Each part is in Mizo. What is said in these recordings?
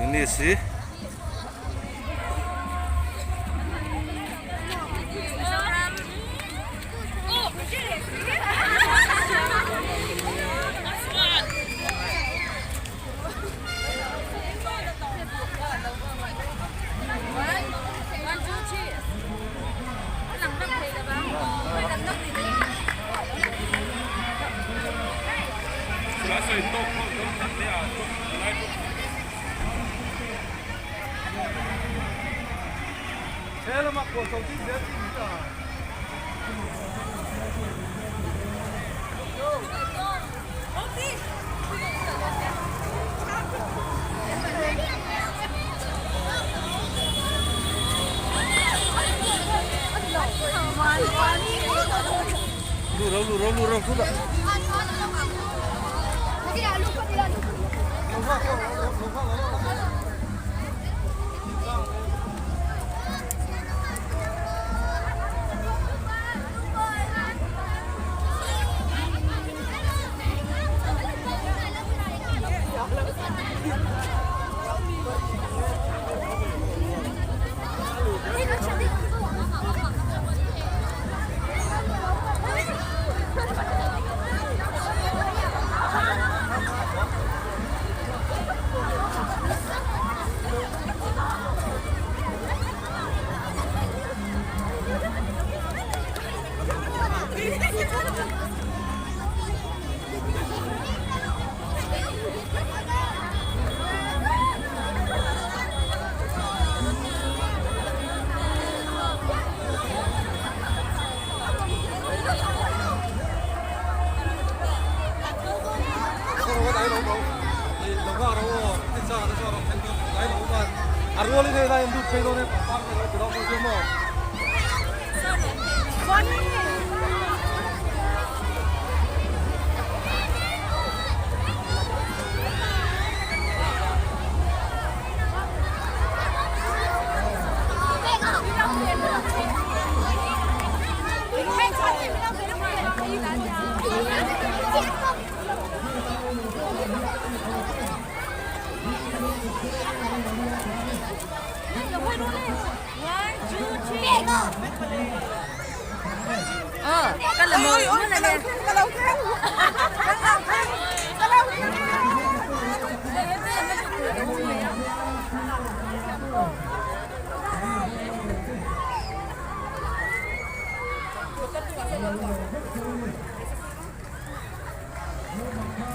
English hi.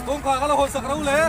Kawngkhar ka la hawn sak ro le.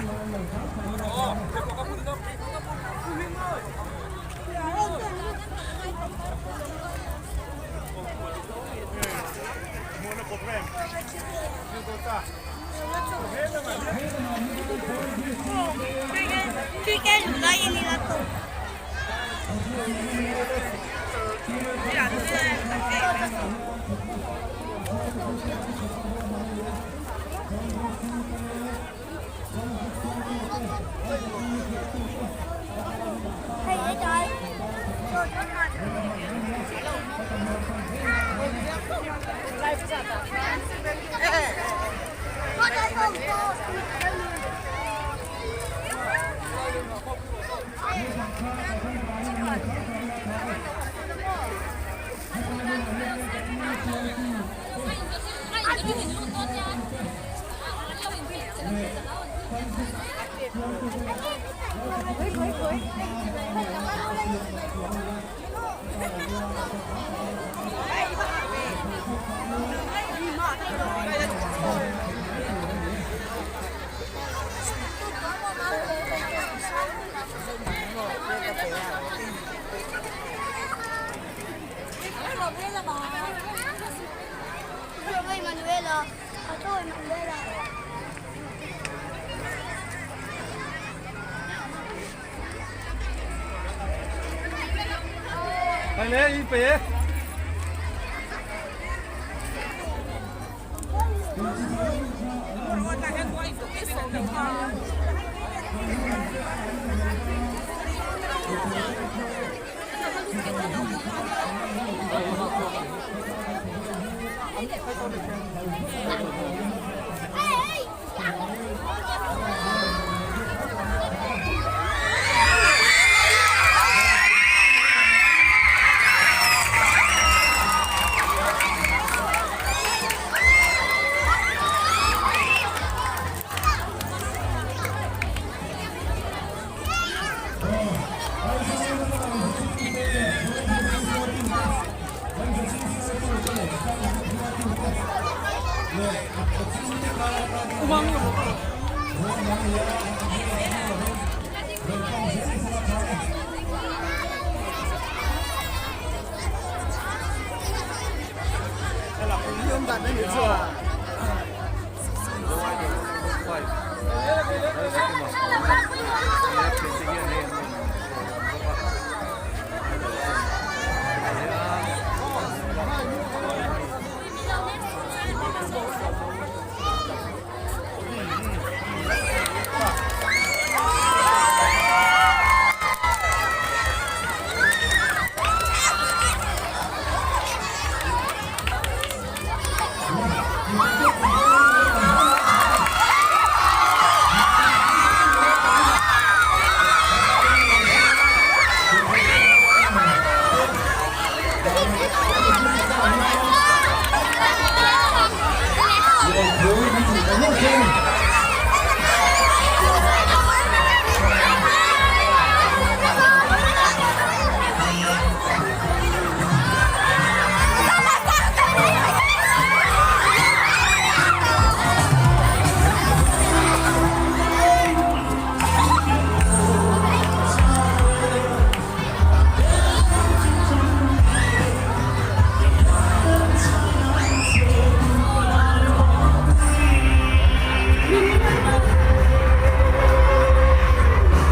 Hei le i pe.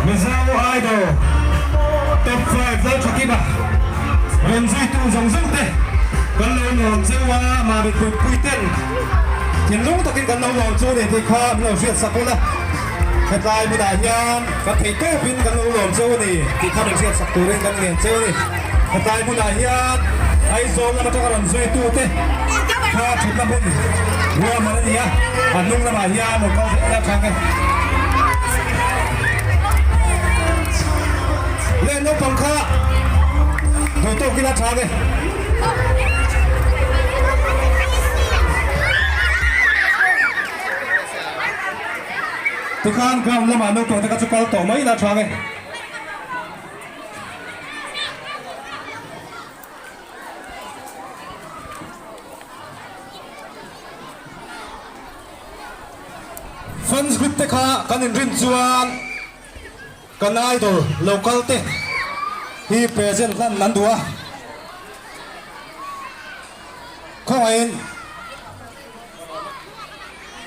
Mizo Idol Top 5 Lalthakima rawn zuitu zawng zawng te kan lo lawm cheu a, mahni kutpui ten thinlung takin kan lo lawm chu a ni tih kha an lo hriat sak ula, hetlai hmunah hian kan theih tawpin kan lo lawm cheu a ni tih kha min hriat sak turin kan ngen cheu a ni. Hetlai hmunah hian Aizawl lam atanga rawn zuitu te kha thutna hmun ruahman a ni a, a hnung lamah hian rawn kal zel a chang e. Leh naupang kha duh tawkin a chang e. Tikhan ground lamah naupang te kha chu kal tawh mai ila chang e. Fans group te kha kan inrin chuan kan idol local te hi present hlan an duh a, khawngaihin.